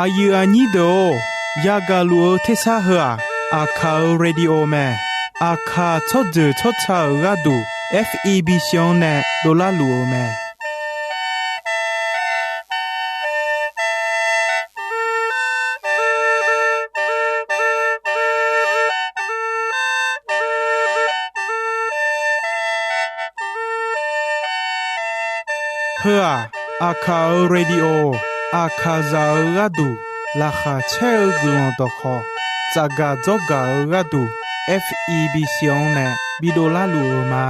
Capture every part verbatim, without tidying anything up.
Aqyuif aqnyir deuq-or, yagaq luf-eu tersar heu-aq, Aqkaq-euq radio mae. Aqkaq tsawrjeuq tsawrca-euq gharduq, F E B C-anr nae dovlar luf-eu mae. Heu-aq, Aqkaq-euq radio, Aqkaqzaq-euq gharduq laqkhaq caer-eu guiqlanq dawqkhawq, tsafgaq dzawrgaq-eu gharduq, F E B C-anr nae bidov larluf-eu ma.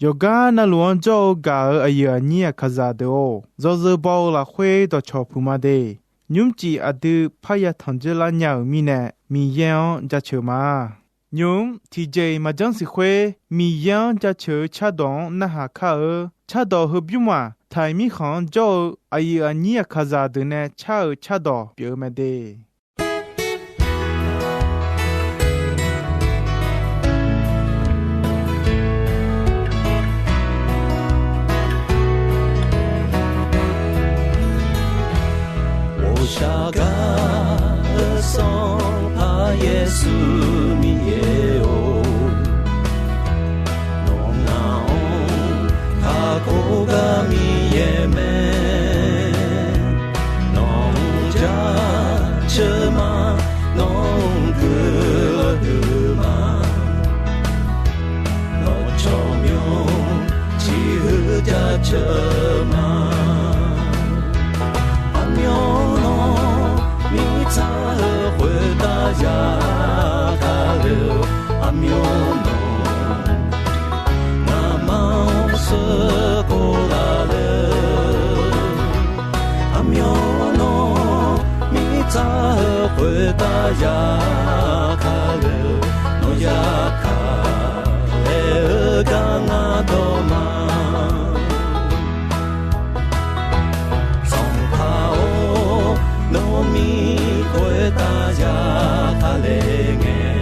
Yawqgar navluf-anr jawr-eu gaq-euq aqyuif aqnyir Aqkaqzaq deuq-or, yawzeu baw-eu lafkhoer dawqcawq puq ma de. Nymrcif aqdui parya tanq dzeur lar nya-euq mirnae, Miqyaer-anr jaceuq ma. Nymq-mr tiqjeq-iq maqjanr siq khoer, Miqyaer-anr jaceuq-eu cardawq-anr narhaq kar-eu. Cardawq heubymr-aq, Taiq mirkhanq-anr jawr-eu aqyuif aqnyir Aqkaqzaq deuq nae car-euq cardawq pyeuf-eu mae de. 我下嘎而上，怕耶稣 Miqyaer-or, nawq ngaq-anr kakhof gar Miqyaer mae. Nawq-anr jaceuq ma, nawq-anr guiqlanq huiq ma. Nawq tsawrmyanr ciqhuiq jaceuq ma. Aqmyan nawq mirtsaq-eu khoertav yagaq le-eu, aqmyan nawq ngaqma-anr sheuqkhof laf le-eu, aqmyan nawq mirtsaq-eu khoertav yagaq le-eu, nawq yagaq laer-eu gar ngar dawq ma. Sanqpaq-or, nawmir khoertav yagaq le ngae,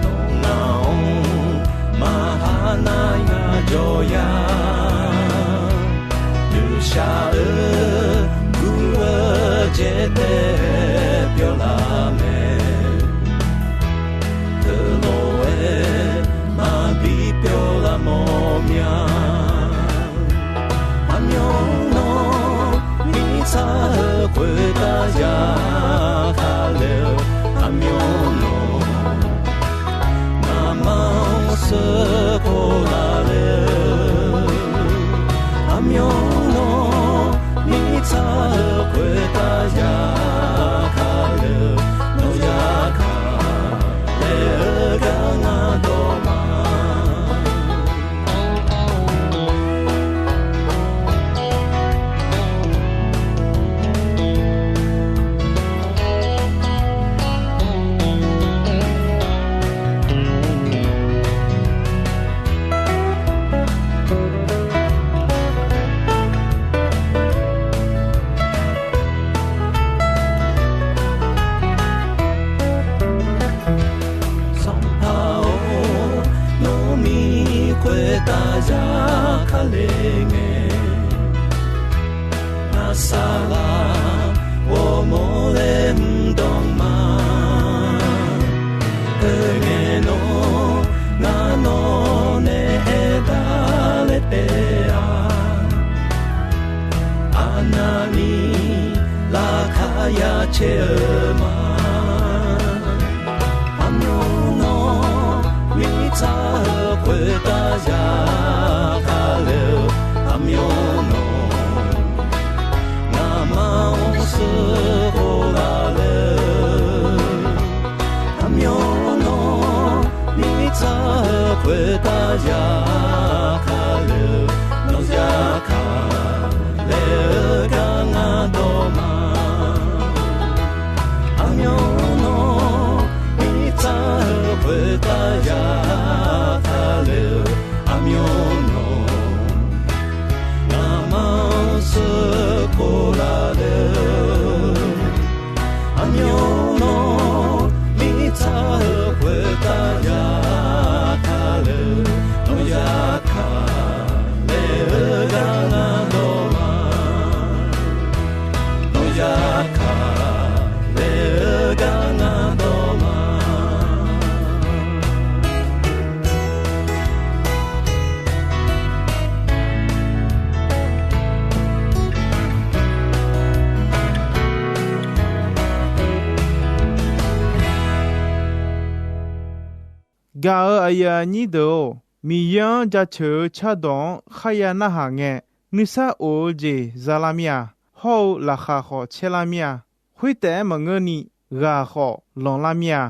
nawq ngaq-anr maqha nar ngar jawr ya. Noeqshaq-eu gur-eu jeq taef pyawr laf mae. Teulof-aer maqbi pyawr laf mawrmya. Aqmyan nawq mirtsaq-eu khoertav yagaq le-eu, aqmyan nawq ngaqma-anr sheuqkhof laf le-eu, aqmyan nawq mirtsaq-eu khoertav yagaq le-eu, nawq yagaq laer-eu gar ngar dawq ma. Sanqpaq-or, nawmir khoertav yagaq le ngae, ngaq saqlaq ghawrmawr laer mr dawq ma. Oe ngae nawr ngar nawq nae aerdaq laer taef-a. Arnavni laqkhaq ya caer-eu ma. Aqmyan nawq mirtsaq-eu khoertav yagaq le-eu, aqmyan nawq ngaqma-anr sheuqkhof laf le-eu, aqmyan nawq mirtsaq-eu khoertav yagaq le-eu, nawq yagaq laer-eu gar ngar dawq ma. Aqmyan nawq mirtsaq-eu khoertav yagaq le-eu, aqmyan nawq Gaq-euq aqyuif aqnyir deuq-or, Miqyaer-anr jaceuq-eu cardawq-anr kharya narhaq ngae, nuisar of-eu jeq za lar mir-a. Hawr-eu laqkhaq khawf caer lar mir-a. Khoertaef-aer maqngeurni, ghaq khawf lanqlar mir-a.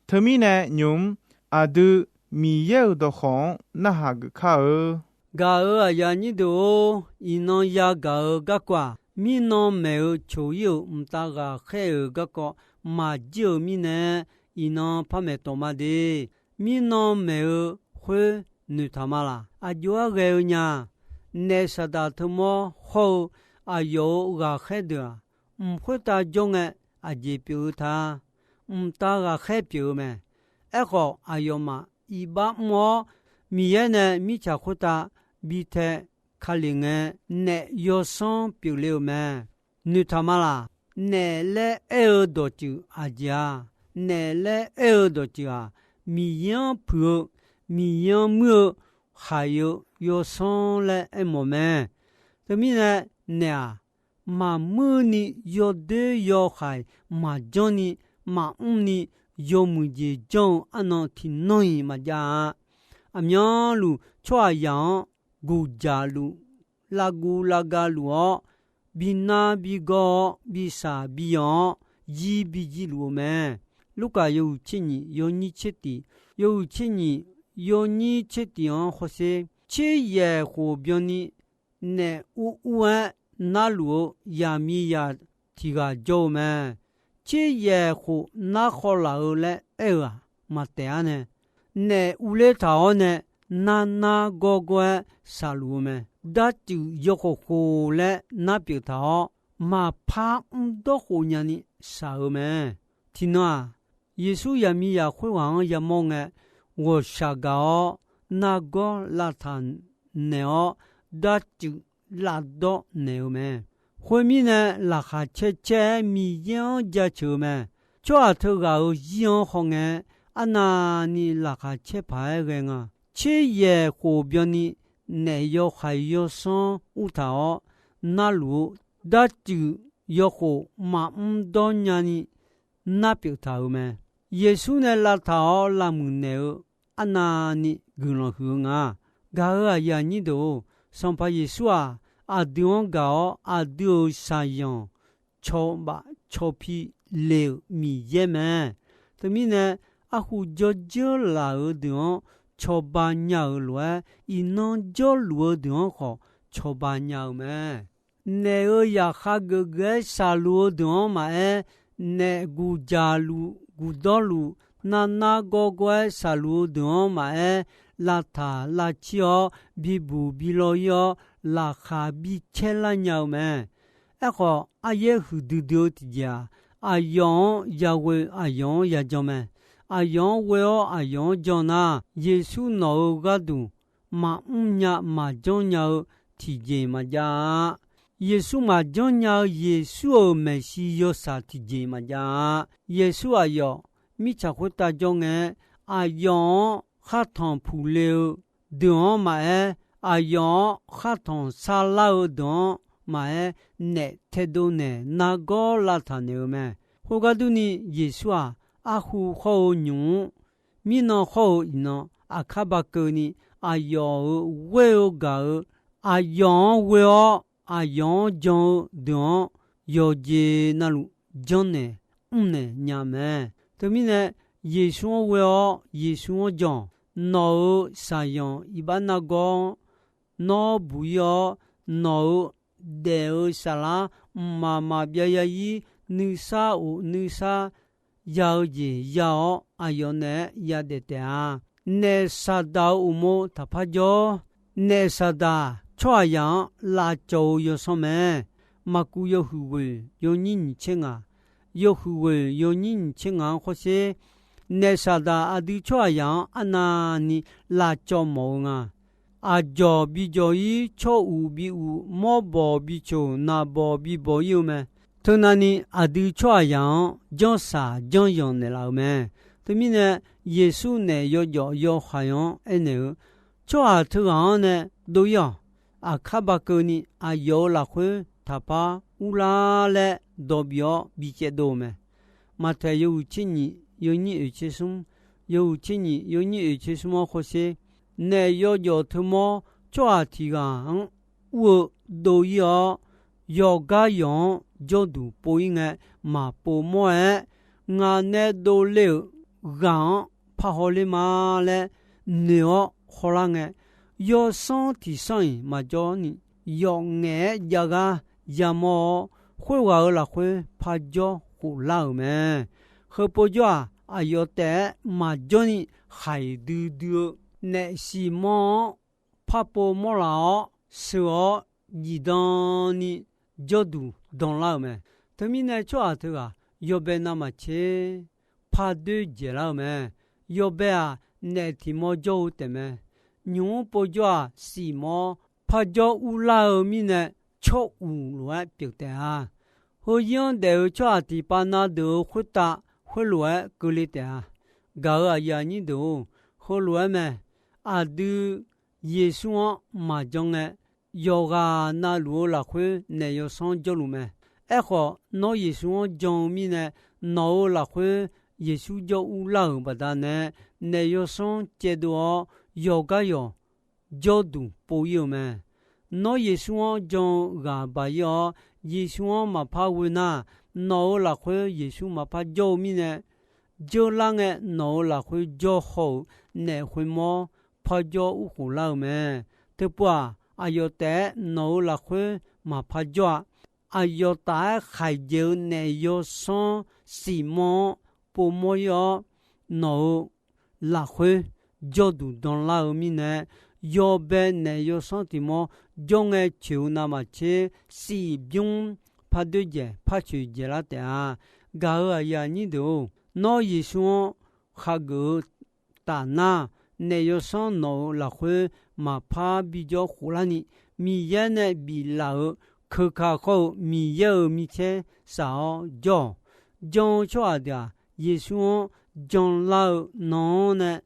Teumirnae nymq-mr aqdui Miqyaer-euq dawqkawq-anr narhaq geuf kar-eu. Gaq-euq aqyuif aqnyir deuq-or, iqnan yagaq-eu garkawv-aq, mirnan maeq-eu coq-ir-euq mqtav ghaqkhaer-euq garkawv maqjir-eu mirnae, iqnan par maeqtawq ma de. Mirnan maeq-eu khoer noeqtaq ma laq? Aqjox-aer ghae-eu nya. Naef saqdaq teumawr hawr-eu aqyawf-euq ghaqkhaer deuq-aq, mq khoertav jawr ngae, aqjeq pyeuf-eu ta? Mqtav ghaqkhaer pyeuf-eu mae. Aerkhawf, aqyawfmaf iqbax mr-awr, Miqyaer nae mirtsaq khoertav bi tae Kali ngae, naef yawsanr pyeufle-euq mae. Noeqtaq ma laq? Naef laer aer-eu dawqtsuif aqjeq-a? Naef laer aer-eu dawqtsuif-aq, Miqyaer-anr puiq-eu, Miqyaer-anr muir-eu khaiq-eu yawsanr laer aermawf mae. Teumirnae, naef-aq, maqmuir ni yawdoer yawkhaiq maqjanr ni, maqmr ni, yawmuiq jeq janr-eu arnan tiqnan-iq maqjav-a. Aqmyanluf tsawrhaqzaq-anr guqdzaq luf, lavguv lavga luf-awr, bi nar bi gawr-awr, bi shaq bi yanq-awr, jir bi jir luf-eu mae. Lurkaf yawhuiq tser nyiq yawnyir tser tiq, yawhuiq tser nyiq yawnyir tser tiq-anr hawsher, tser yaeq khof byanni naef ur ur-aer narluf-eu yaqmiqzaq tiq ghaq jawr-eu mae. Tser yaeq khof nar khawv laf-eu laer aer-eu-aq, maqtaef-ar nae, naef uvler taq-awr nae, nar nar gawr gawr-aer shaqluf-eu mae. Dartsuif yawkhof khof laer nar pyeuf taq-awr, maqpar mrdawr khof nyani shaq-eu mae. Tiqnan-aq, Yeqsur yaqmiqzaq khoerghaq-anr yamawr ngae, ghawqshaq gaq-awr nargawr lavtaq naeq-awr, dartsuif lavdawr naeq-eu mae. Khoermirnae, laqkhaq caer caer-aer Miqyaer-anr jaceuq-eu mae. Tsawrhaq teughaq-euq zir-anr hawngae, arnavni laqkhaq caer paq-aer ghae nga. Tser yaeq khof byanni naef yawkhaiq yawsanr ur taq-awr narluf-eu dartsuif yawkhof maqmr dawr nyani nar pyeuf taq-euq mae. Yeqsur nae lavtaq-awr lavmuiq naeq-eu arnavni guiqlanq huiq-eu nga. Gaq-euq aqyuif aqnyir deuq-or, Sanqpaq Yeqsur-aq, aqdui-anr gaq-awr aqdui-euq shaqzanq cawbaf cawpi le-euq Miqyaer mae. Teumirnae, arhu jawrjeur laf-euq deuq-anr cawba nya-euq lof-aer, iqnan jawrluf-eu deuq-anr khawf cawba nya-eu mae. Naef-euq zaqkhav geufgeuf-aer shaqluf-eu deuq-anr maqaer, naef guqdzaq luf guqdawr luf, narnar gawr gawr-aer shaqluf-eu deuq-anr maqaer, lavtaq lavcir-awr bibuq bi law-ir-awr, laqkhaq bi caer lar nya-eu mae. Aerkhawf, aryaer huiqdui dui-eu tiqjeq-aq, aqyawf-anr yaghoe aqyawf-anr yajan mae. Aqyawf-anr ghoe-awr aqyawf-anr jan nar, Yeqsur nawq-eu gharduq maqmr nya maqjanr nya-eu tiqjeq maqjav-a. Yeqsur maqjanr nya-eu Yeqsur-euq maeqshi yawshaq tiqjeq maqjav-a. Yeqsur aqyawf mirtsaq khoertav jawr ngae, aqyawf-anr khartanq puqle-eu deuq-anr maqaer, aqyawf-anr khartanq sarlar-eu deuq-anr maqaer, naef taedov naeq nargawr lavtaq naeq-eu mae. Khoergar durni, Yeqsur-aq, arhu hawr-eu nymq-mr, mirnan hawr-eu iqnan, aqkar ba keuvni aqyawf-euq ghoer-eu gaq-eu, aqyawf-anr ghoe-awr aqyawf-anr jan-eu deuq-anr yawqjeq navluf janrnaeq mrnaeq nya mae. Teumirnae, Yeqsur-anr ghoe-awr Yeqsur-anr jan, nawq-euq shaqzanq iqbax nargawr-anr nawr buq-ir-awr, nawq-euq daef-eu saflar mqmaq maqbyav ya-ir, nuisar of nuisar ya-eu jeq ya-awr, aqyawf naeq-aer yadaef taef-a. Naef Saqdaq-euq uqmov taqpar jawr. Naef Saqdaq tsawrhaqzaq-anr lavcawv-eu yawsanr mae. Maqkuv yawhuiq ghoeq yawnyir nyiq tser ngaq, yawhuiq ghoeq yawnyir nyiq tser ngaq-anr hawsher. Naef Saqdaq aqdui tsawrhaqzaq-anr arnavni lavcawv mawf-eu nga. Aqjawq bijawq-ir, tsawr uq bi uq, mawrbawq bi coq, naqbawq bi bawq-ir-eu mae. Teunavni aqdui tsawrhaqzaq-anr janrsaq janryanq naeqlaf-euq mae. Teumirnae, Yeqsur naef yawjawf yawhaiq-anr aernaeq-eu, Tsawrhaq teughaq-anr nae dov-ir-awq. Aqkar ba keuvni aqyawf-euq lafkhoer taqpar urlar laer dawq bif-awr bi caevdov-eu mae. Maqtaeq yawhuiq tser nyiq yawnyir oeq tser smr, yawhuiq tser nyiq, yawnyir oeq tser smr-anr khawrsher. Naef yawjawf teumawr tsawrhaq tiq ghaq-anr ur-eu dov-ir-awr, yawqgar yawq-anr jawrduq pov-ir ngae, maqpov mawr-aer, ngaq nae dovle-euq ghaq-anr parhaw ler ma laer noeq-awr hawlar ngae, yawsanr tiq sanr-iq maqjawr ni, yawf ngaef-aer jav gar yamawr-awr, khoerghaq-euq lafkhoer parjawr khoflar-euq mae. Heupov jawr-aq, aqyawf taef-aer maqjawr ni khaiq duidui-eu naef siq mawr-anr parpov mawrlaf-awr, sheuq-awr zifdan ni jawrduq danlar-euq mae. Teumirnae tsawrhaq teughaq yawbae navmaqtser par doer dzaeqlar-eu mae. Yawbae-aq, naef tiq mawr jawr-eu taefmae. Nymq-mr pov jawr-aq, siq mawr parjawr urlar-eu mirnae, tsawr uq lof-aer pyeuf taef-a. Heu zir-anr daef-eu tsawrhaq tiqpav na deuq-euq khoertav khoerlof-aer keuvle taef-a. Gaq-euq aqyuif aqnyir deuq-or, heulof-aer mae. Aqdui Yeqsur-anr maqjan ngae, yawqghaq navluf-eu lafkhoer naef yawsanr jawrluf mae. Aerkhawf, nawr Yeqsur-anr jan-eu mirnae, nawq-euq lafkhoer Yeqsur jawr urlar-euq baqdanae, naef yawsanr caevdov-awr, yawqgar yawq jawrduq pov-ir-euq mae. Nawr Yeqsur-anr jan-eu ghaq baq-ir-awr, Yeqsur-anr maqpar ghoe nar, nawq-euq lafkhoer Yeqsur maqpar jawr-eu mirnae, jeurlar ngae nawq-euq lafkhoer jawr haw-euq naef khoermawr parjawr urkhof lar-eu mae. Teupov-aq, aqyawf taef-aer nawq-euq lafkhoer maqpar jawr-a. Aqyawf taf-aer khaiq dzaeq-eu naef yawsanr siq mawr-anr pov mawr-ir-awr, nawq-euq lafkhoer jawrduq danlar-eu mirnae, yawbae naef yawsanr tiq mawr jawr ngae coeq-eu navmaqtser, siq bymr par doer dzaeq par coeq dzaeqlar taef-a. Gaq-euq aqyuif aqnyir deuq-or, nawr Yeqsur-anr khageuf-eu taf nar, naef yawsanr nawq-euq lafkhoer maqpar bijawr khoflar ni, Miqyaer nae biflaf-euq keuka khawr-eu Miqyaer-euq micaer shaq-awr jawr-awq. Jan-eu tsawrhaq deuq-aq, Yeqsur-anr janlar-eu nan-anr nae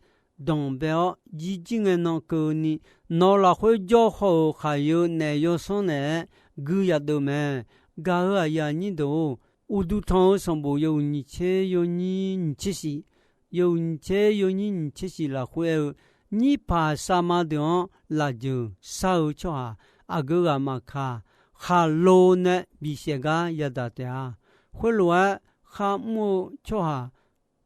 danqbae-awr jirjir ngae nan keuvni, nawq-euq lafkhoer jawr haw-euq khaiq-eu naef yawsanr naeq-aer gui yadeuv mae. Gaq-euq aqyuif aqnyir deuq-or, Uqduq tanq-eu sanqbof yawhuiq nyiq tser yawnyir nyiq tser shif, yawhuiq nyiq tser yawnyir nyiq tser shif lafkhoer aer-eu, nyirpaq savma deuq-anr lafjeuq shar-eu tsawrhaq aqgeu ghaq maqkaq, khaqlo nae bisaef gar yadaq taef-a. Khoerlof-aer kharmr-eu tsawrhaq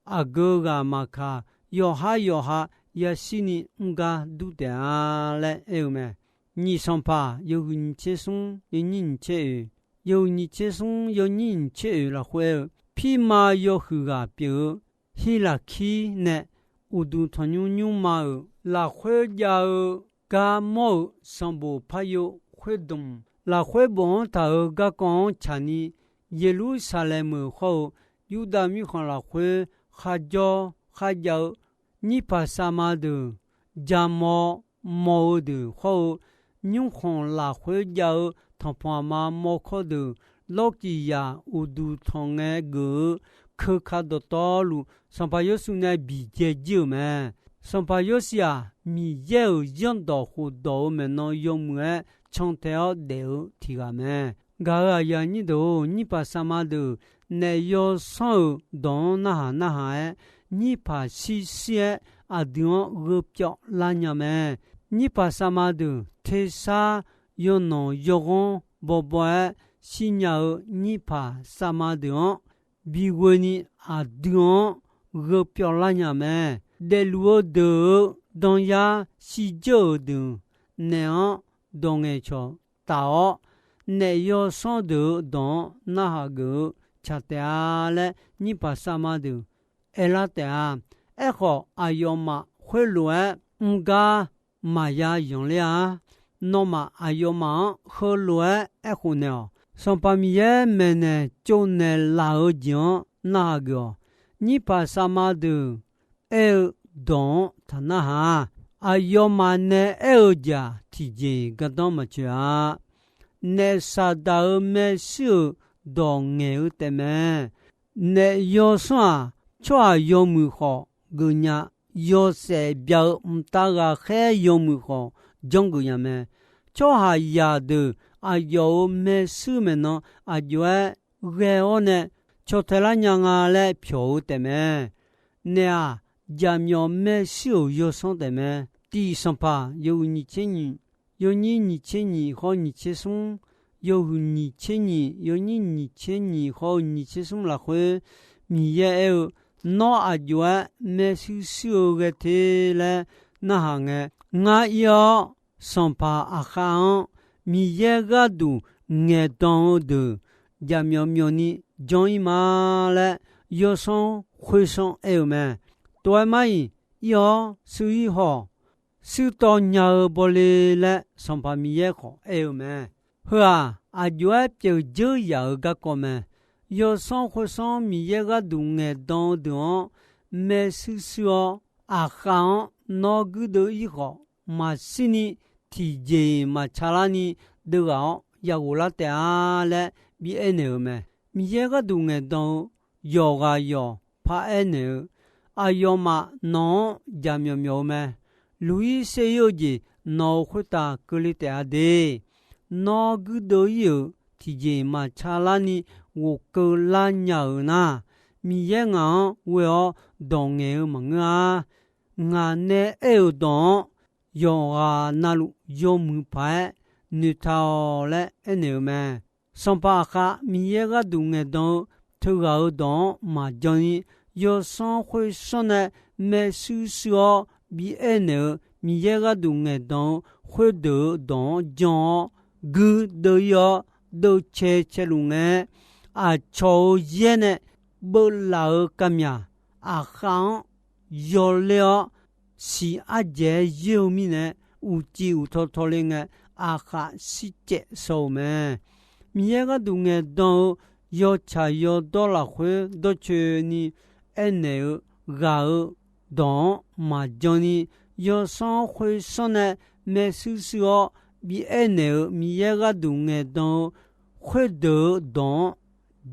aqgeu ghaq maqkaq, yawqhar yawqha yashir ni mr gar dur taef-a laer aer-eu mae. Nyiq sanqpaq yawhuiq nyiq tser smr yawnyir nyiq tser oeq, yawhuiq nyiq tser smr yawnyir nyiq tser oeq lafkhoer aer-eu, pirma yawhuiq ghaq pyeuf-eu Hirlaqkir nae uqduq tanqnymr nymrma-euq lafkhoer jav-eu gar mawr-euq sanqbof paryo khoerdmq lafkhoer bof-anr taq-euq garkawv-anr tsaqni, Yeqlursaqlaeq meuq hawr-eu Yurdav mirkhanq lafkhoer kharjawr kharjav-eu nyirpaq savma deuq, jamaw mawq-eu deuq hawr-eu, nymrkhanq lafkhoer jav-eu tanqpanq aqma mawrkawr deuq, lawrkiq yaq uqduq tanq ngae geuf-eu keuka dawqtawvluf, Sanqpaq Yeqsur nae biqdzae jir-euq mae. Sanqpaq Yeqsur-aq, Miqyaer-euq zanrdawq khofdawq-euq maeqnan yawmuiq-aer cantae-awr daef-eu tiq ghaq mae. Gaq-euq aqyuif aqnyir deuq-or, nyirpaq savma deuq naef yawsanr-euq dawq-anr narhaq narhaq-aer, nyirpaq shir shir-aer aqdui-anr gheu pyawv lar nya mae. Nyirpaq savma deuq tersar yawnanq yawghanr bawbaw-aer shirnya-eu nyirpaq savma deuq-anr bighoeni aqdui-anr gheu pyawv lar nya mae. Daefluf-eu deuq-euq danyar shirdzeur-euq deuq naef-anr dawq ngaeqcawq taf-awr, naef yawsanr deuq-euq dawq-anr narhaq geuf-eu tsaq taef-a laer nyirpaq savma deuq aerlar taef-a. Aerkhawf, aqyawfmaf khoerlof-aer mr gar maqya yanqler-a. Nawmaf aqyawfmaf-anr heulof-aer aerkhof naeq-awq. Sanqpaq Miqyaer maeqnaeq tsovnaeq laf-euq jeq-anr narhaq geuf-awq. Nyirpaq savma deuq aer-eu dawq-anr taq narhaq-a. Aqyawfmaf nae aer-eu jeq-aq, tiqjeq-iq gardanr maqtsoeq-a. Naef Saqdaq-euq maershuir-euq dawq ngaeq-eu taefmae. Naef yawsanr-aq, tsawrhaq yawmuiq khawf geufnya, yawshaef bya-eu mqtav ghaqkhaer yawmuiq khawf janrgeuf nya mae. Tsawrhaqzaq deuq aqyawf-euq maershuir maeqnan aqjox-aer ghae-awr nae caw tae lar nya nga laer pyawq-eu taefmae. Naef-aq, jaqmyawf maershuir-euq yawsanr taef mae. Tiq Sanqpaq yawhuiq nyiq tser nyiq, yawnyir nyiq tser nyiq khawr nyiq tser smr, yawhuiq nyiq tser nyiq, yawnyir nyiq tser nyiq khawr-eu nyiq tser smr lafkhoer, Miqyaer aer-eu, Nawr aqjox-aer maershuir shuir-eu ghae te laer narhaq ngae, ngar ir-awr, Sanqpaq Aqkhav-anr Miqyaer gharduq ngaeqdan-eu deuq jaqmyawf myawfni janr ir ma laer, yawsanr khoersanr aer-eu mae. Tov-aer mar-iq, ir-awr shuir ir hawq, shuir tawv nya-eu bawle laer Sanqpaq Miqyaer khawf aer-eu mae. Heu-aq, aqjox-aer pyeuf dzeur yaf-euq garkawv mae. Yawsanr khoersanr Miqyaer gharduq ngaeqdan-eu deuq-anr maershuir shuir-awr, Aqkhav-anr nawr guirdeuv ir khawf, maqshirni tiqjeq-iq maqtsa larni deuvghaq-awr yaghof lar taef-a laer bi aernaeq-euq mae. Miqyaer gharduq ngaeqdan-eu yawqghaq yawq paraer naeq-eu, aqyawfmaf nawq-anr jaqmyawf myawf-eu mae. Luq-ir ser-ir-eu jeq nawq-euq khoertav keuvle taef-a de. Nawr guirdeuv ir-euq tiqjeq-iq maqtsa larni ghofkeuv lar nya-euq nar, Miqyaer ngaq-anr ghoe-awr dawq ngaeq-eu maqngeur-a. Ngaq nae aer-euq dawq-anr yawqghaq navluf yawmuiq paq-aer noeqtaq-awq laer aernaeq-eu mae. Sanqpaq Aqkhav Miqyaer gharduq ngaeqdan-eu teughaq-euq dawq-anr maqjan ni, yawsanr khoersanr nae maershuir shuir-awr bi aernaeq-eu Miqyaer gharduq ngaeqdan-eu khoerdeuq-euq dawq-anr jan-awr, guirdeuv ir-awr, deuvcae caeluf ngae, aqcawq-euq yaer nae beuvlaf-eu kavmyaq Aqkhav-anr yawler-awr, siq ardzaeq-aer yoer-eu mirnae, uqcif uqtaw tawle ngae, Aqkhav shircaev shaw-euq mae. Miqyaer gharduq ngaeqdan-eu yawtsaq yawdawr lafkhoer dawrcoeni aernaeq-eu ghaq-eu dawq-anr maqjan ni, yawsanr khoersanr nae maershuir shuir-awr bi aernaeq-eu Miqyaer gharduq ngaeqdan-eu khoerdeuq-euq dawq-anr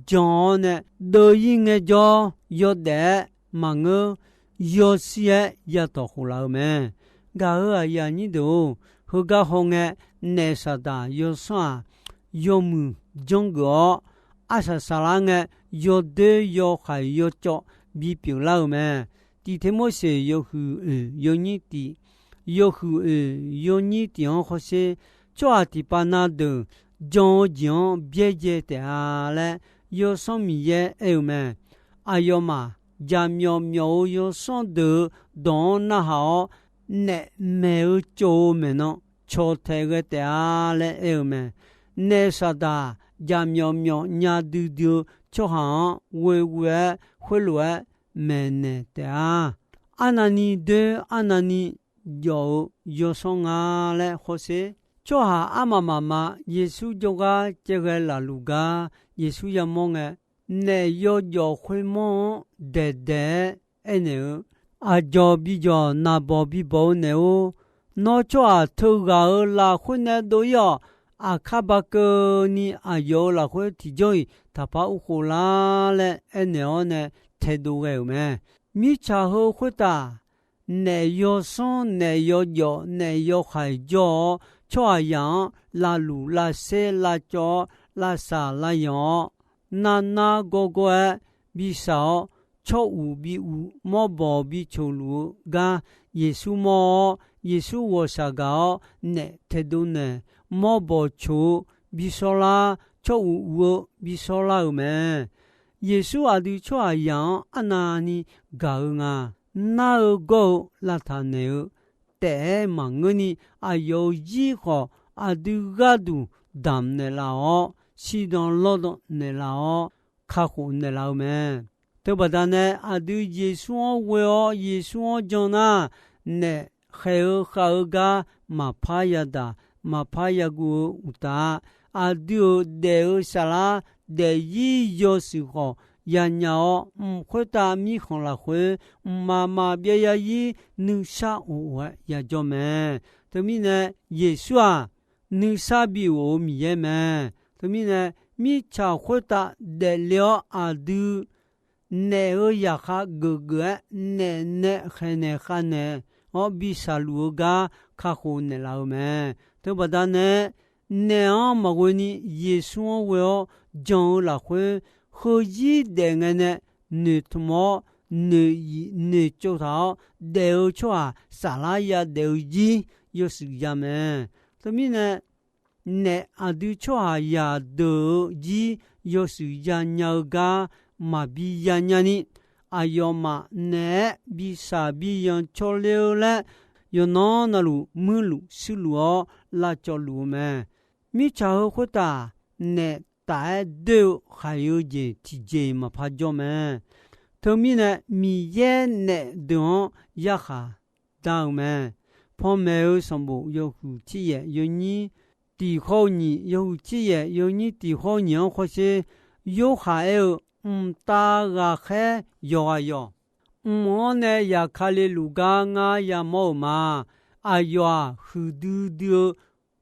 jan-awr nae, deuv-ir ngaejawr yawdaef-aer maqngeur, yawshir-aer yatawq khof laf-eu mae. Gaq-euq aqyuif aqnyir deuq-or, heugar hawngae, naef saqdaq yawsanr-aq, yawmuiq janrgeuf-awr, arsaq saqlar ngae, yawdoer yawhaiq yawcawv bipyeuf lar-euq mae. Tiq Tirmorseq yawhuiq oeq yawnyir tiq, yawhuiq oeq yawnyir tiq-anr hawsher, tsawrhaq tiqpav na deuq jan-eu jeq-anr byaerdzae taef-a laer Yawsanr Miqyaer aer-eu mae. Aqyawfmaf jaqmyawf myawf-eu yawsanr deuq-eu dawq-anr narhaq-awr, naef maeq-eu tsov-eu maeqnan cawqtaeq ghae taef-a laer aer-eu mae. Naef saqdaq jaqmyawf myawf nya duidui-eu tsawrhaq-anr ghoeghoe-aer khoerlof-aer maeqnaeq taef-a. Arnavni doer arnavni jawf-eu yawsanr nga laer hawsher. Tsawrhaq armaf mafma Yeqsur jawrgar caevghae lafluf gar Yeqsur yamawr ngae, naef yawjawf khoermawr-anr daeqdaeq-aer aernaeq-eu, Aqdzawq bijawq naqbawq bibawq-eu naeq-or, nawr tsawrhaq teughaq-euq lafkhoer nae dov-ir-awq. Aqkar ba keuvni aqyawf-euq lafkhoer tiqjawr-iq taqpar urkhof lar laer aernaeq-awr nae taedov ghae-euq mae. Mirtsaq heu khoertav naef yawsanr, naef yawjawf, naef yawhaiq jawr-awr, tsawrhaqzaq-anr lavluf lavser lavcawv-awr, lavsaq lavyanq-awr, narnar gawrgawr-aer bi shaq-awr, tsawr uq bi uq, mawrbawq bi coq luf-eu gar Yeqsur mawr-awr, Yeqsur ghawqshaq gaq-awr, naef taedov naeq, mawrbawq coq-eu bi shawrlar, tsawr uq uq-eu bi shawrlar-euq mae. Yeqsur aqdui tsawrhaqzaq-anr arnavni gaq-eu nga. Nar-eu gawr-eu lavtaq naeq-eu taef-aer maqngeurni, aqyawf-euq zir khawf aqdui gharduq damq naeqlaf-awr, siqdanq lawrdanq naeqlaf-awr, kakhof naeqlaf-eu mae. Teubaqda nae aqdui Yeqsur-anr ghoe-awr Yeqsur-anr jan nar, naef khaeq-eu khav-eu gar maqpar yadaq, maqpar yaguv-eu uqtaf, aqdui-euq daef-eu saflar daefzir yawshuif khawf yanyaf-awr, mq khoertav mirkhanq lafkhoer mqmaq maqbyav zarzir nuisar of of-aer yajawr mae. Teumirnae Yeqsur-aq, nuisar bi of-eu Miqyaer mae. Teumirnae mirtsaq khoertav daefle-awr aqdui naef-euq zaqkhav geufgeuf-aer naef nae khaeqnaeq khavnaeq-awr bi shaqluf-eu gar kakhof naeqlaf-eu mae. Teubaqda nae naef-anr maqghoeni Yeqsur-anr ghoe-awr jan-eu lafkhoer, heuzir daef ngae nae noeqtmq-awr noeq yif noeqtsov taq-awr daef-eu tsawrhaq saflar yadaef-eu jir yawshuif ya mae. Teumirnae, naef aqdui tsawrhaqzaq deuq-eu jir yawshuif yanya-eu gar maqbi yanya ni, aqyawfmaf naeq-aer bishaq biyan cawle-eu laer, yawqnan navluf muirluf shuirluf-awr lavcawv luf-eu mae. Mirtsaq heu khoertav naef taf-aer doer-eu khaiq-eu jeq tiqjeq-iq maqpar jawr mae. Teumirnae, Miqyaer naef deuq-anr yarkhaq dar-eu mae. Panmaeq-eu sanqbof yawhuiq tser yaef yawnyir tiq hawr-eu nyiq, yawhuiq tser yaef yawnyir tiq hawr-eu nyiq-anr khawf sher, Yorhaq aer-eu, Mqtav ghaqkhaer yawqghaq yawq. Mq-anr nae yaqkale luf gar ngar yamawr-euq ma. Aqyawf-aq, huiqdui dui-eu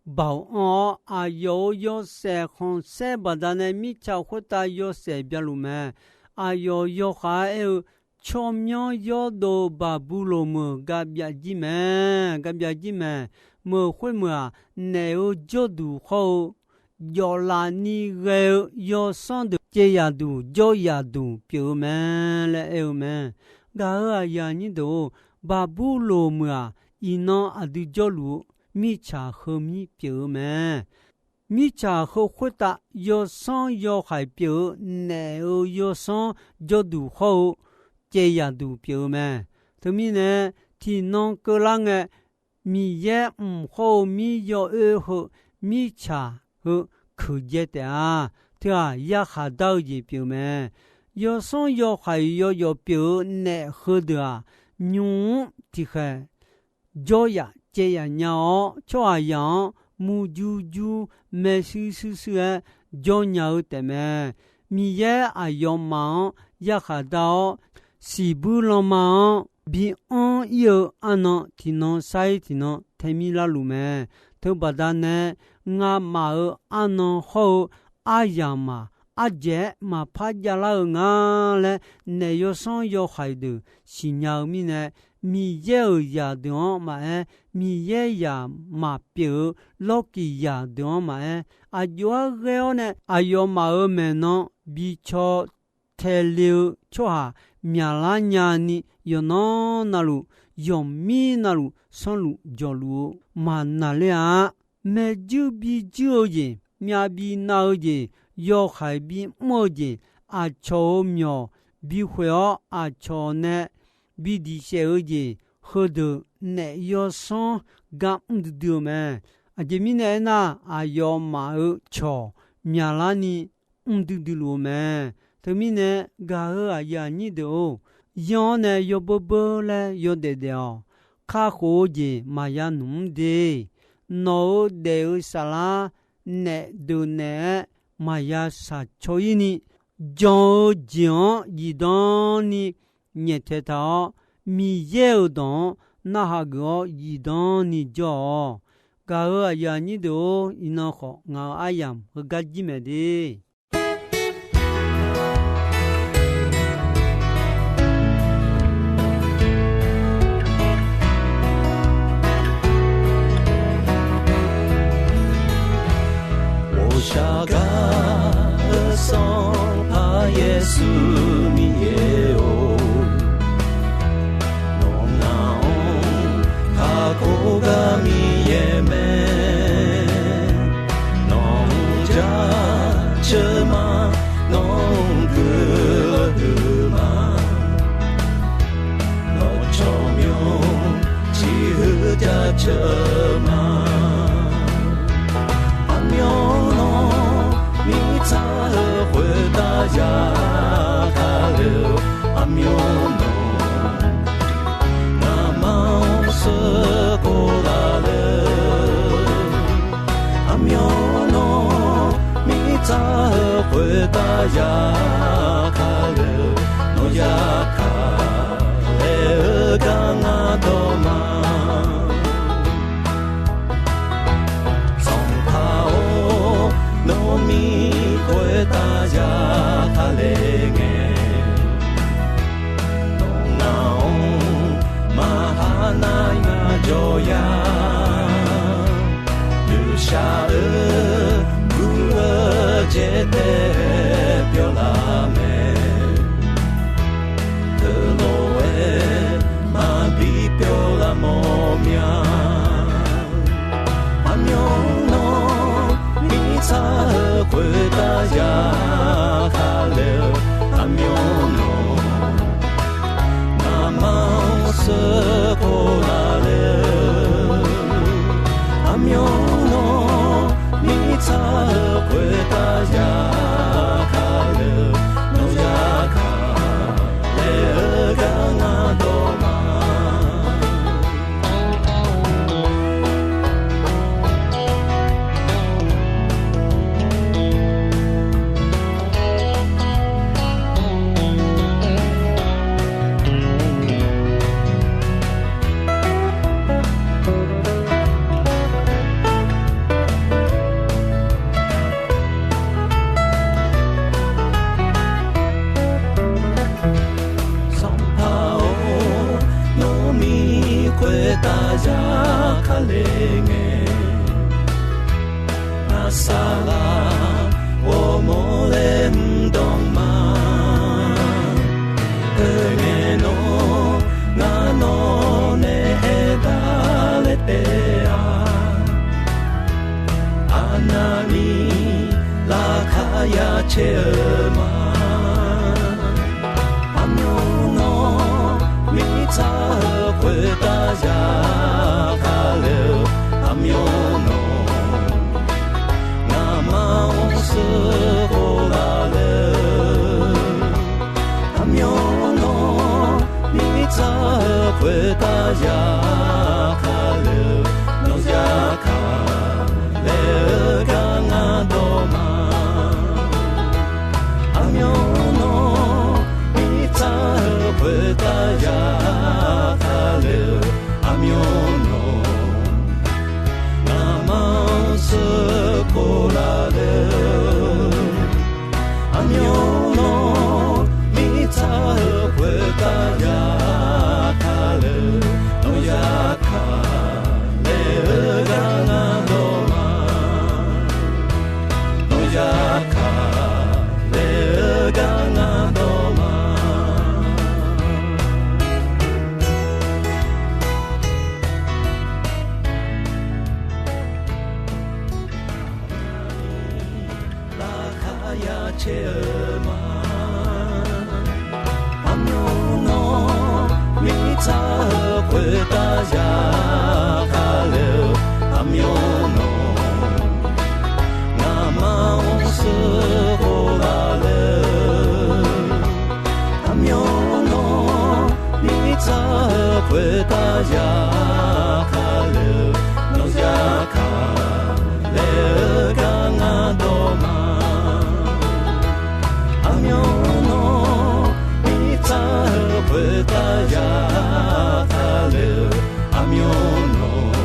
baoq anr-awr, aqyawf-euq yawshaef khanqsaer baqdanae mirtsaq khoertav yawshaef byanluf mae. Aqyawf yawkhav-aer aer-eu, tsawrmyanr yawrdov-eu Baqburloq meuq gavbyav jir mae, gavbyav jir mae. Meuq khoermeuq-aq, naef-euq jawrduq hawr-eu jawflaf ni ghae-eu yawsanr deuq caev yaqduq jawr yaqduq pyeuf-eu mae laer aer-eu mae. Gaq-euq aqyuif aqnyir deuq-or, Baqburloq meuq-aq, iqnan aqdui jawrluf-eu mirtsaq heumir pyeuf-eu mae. Mirtsaq heu khoertav yawsanr yawhaiq pyeuf-eu naef-euq yawsanr jawrduq hawr-eu caev yaqduq pyeuf-eu mae. Teumirnae, tiqnan keuvlar ngae, Miqyaer mq hawr-eu mir yawoer heu mirtsaq heu keuqdzae taef-a. Teu-aq, yarkhaq dar-eu jeq pyeuf mae. Yawsanr yawhaiq yawjawf pyeuf-eu naef heudeuq-aq, nymq-mr tiqkhaeq jawryaf caev yaf nya-awr, tsawrhaqzaq-anr murjur jur maershuir shuir shuir-aer jawrnya-eu taefmae. Miqyaer aqyawfmaf-anr yarkhaq dar-awr, siqbuir lanma-anr bianr ir-eu arnan tiqnan sair tiqnan taemir larluf mae. Teubaqda nae ngamaf-euq arnan hawr-eu aryamq-aq, ardzaeq-aer maqpar javlar-eu nga laer naef yawsanr yawhaiq deuq siqnya-eu mirnae, Miqyaer-euq zaqdeuq-anr maqaer, Miqyaer zaq maqpyeuf-eu lawrkiq zaqdeuq-anr maqaer, aqjox-aer ghae-awr nae aqyawfmaf-euq maeqnan bicaw taele-eu tsawrhaq myaqlar nyani, yawqnan navluf, yawqmir navluf sanrluf jawqluf-eu maqnaqler-a. Maeqjuir bijuir-eu jeq, myav binav-eu jeq, yawhaiq bimr-eu jeq, aqcawq-euq myawq bikhoeq-awr aqcawq nae bidiq saef-eu jeq, heudeuq naef yawsanr gar mr duidui-eu mae. Aqjeq mirnae aernar, aqyawfmaf-euq cawq myaqlar ni mr duidui luf-eu mae. Teumirnae, gaq-euq aqyuif aqnyir deuq-or, yanr-awr nae yawbeur beur laer yawdaef daef-awq. Kakhof-eu jeq maqya nmq mr de. Nawq-euq daef-eu saflar naef deuq naeq-aer maqya shaqcaw ir ni, jan-eu jeq-anr zifdan ni nyaeftaeq taq-awr, Miqyaer-euq dawq-anr narhaq geuf-awr zifdan ni jawr-awq. Gaq-euq aqyuif aqnyir deuq-or, iqnan khawf ngaq-euq aryamq heugar jir maeq de. 我下嘎的上怕耶稣你也哦，我那哦，他可嘎你也没。 Nawq-anr jaceuq ma, nawq-anr guiqlanq huiq ma. Nawq tsawrmyanr ciqhuiq jaceuq ma. Aqmyanluf mirtsaq heu khoertav ya kale-eu, aqmyanluf ngamaf-anr sheuqkhof laf le. Aqmyanluf mirtsaq heu khoertav ya kale-eu, nawq ya kale-eu gar ngar dawq ma. Sanqpaq-or, nawmir khoertav ya kale ngae, nawq ngaq-anr maqha nar ngar jawr ya. Noeqshaq-eu guv-eu jeq taef pyawr laf mae. Teu khoertav ya kale-eu aqmyan nawq, ngaqma-anr sheuqkhof laf le. Aqmyan nawq, mirtsaq-eu khoertav ya kale-eu nawq ya kale-eu gar ngar dawq ma. Sanqpaq-or, nawr mir khoertav ya kale ngae, ngaq saqlaq ghawrmawr laer mr dawq ma. Teungae nawr, ngar nawq nae aertaq-eu taef-a, aqnavni laqkhaq ya caer-eu ma. Aqmyan nawq, mirtsaq-eu khoertav ya kale-eu aqmyan nawq, ngaqma-anr sheuqkhof laf le. Aqmyan nawq, mirtsaq-eu khoertav ya kale-eu nawq ya kale-eu gar ngar dawq ma. Aqmyan nawq, mirtsaq-eu khoertav ya kale-eu aqmyan nawq, ngaqma-anr sheuqkhof laf le. Aqmyan nawq, mirtsaq-eu khoertav ya kale-eu nawq ya kale-eu gar ngar dawq ma. Nawq ya kale-eu gar ngar dawq ma. Laqkhaq ya caer-eu ma. Aqmyan nawq, mirtsaq-eu khoertav ya kale-eu aqmyan nawq, ngaqma-anr sheuqkhof laf le. Aqmyan nawq, mirtsaq-eu khoertav ya kale-eu nawq ya kale-eu gar ngar dawq ma. Aqmyan nawq, mirtsaq-eu khoertav ya kale-eu aqmyan nawq,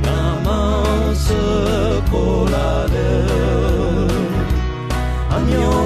ngaqma-anr sheuqkhof laf le. Aqmyan